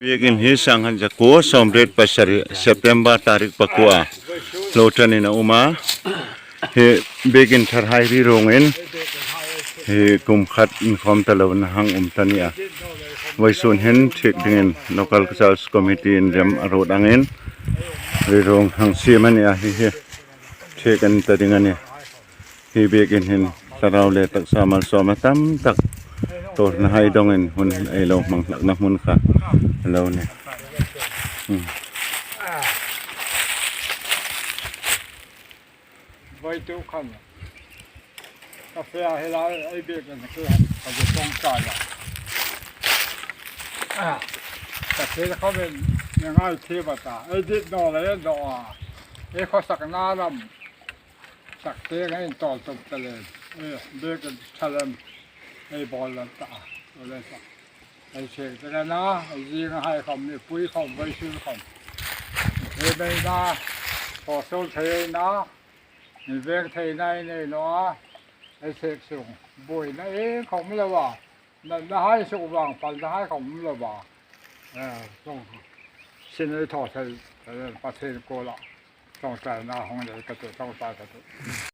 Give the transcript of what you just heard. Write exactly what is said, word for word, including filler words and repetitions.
Biekin hi sangkhat zakuo sawmriet pasari September tarik pakuo a lo ṭanin a um a. Hi biekin thar hai ri ruongin hi kum khat inkhawm ta lo na hang um ta ni a. Vawisun hin thiek dingin local sales committee in rem a ruot angin ri ruong hang siem a ni a, hi hi thiek an ta ding a ni. Hi biekin hin thlarau le taksa malsawmna tam tak tawrna hai dongin hun ei lo hmang hlakna hmun kha a lo ni. Hmm. Voi tu khan. Ka fe a hela ei biekin ke ka je tong ka la. Ah. Ka fe ka ve ni ngai the ba ta. Ei dit no le no a. Ei khawsak na lam. Sak te ngai tawl tum ta le. Eh, biekin thalem. Ei bawl lam ta. Ole sa. Ei chek te na, ei zing hai khawm, mipui khawm, vawisun khawm. Ei bei na, khawsol thei na, ei veng thei na, ei nei naw a. Ei chek sung, buoina ei khawm lo a. Na, na hai sung vang pal na hai khawm lo a. Eh, sung. Sin ei thaw thei, eh, Pathien kuoma. Ṭawngṭaina hung nei ka ti, ṭawngṭai ka ti.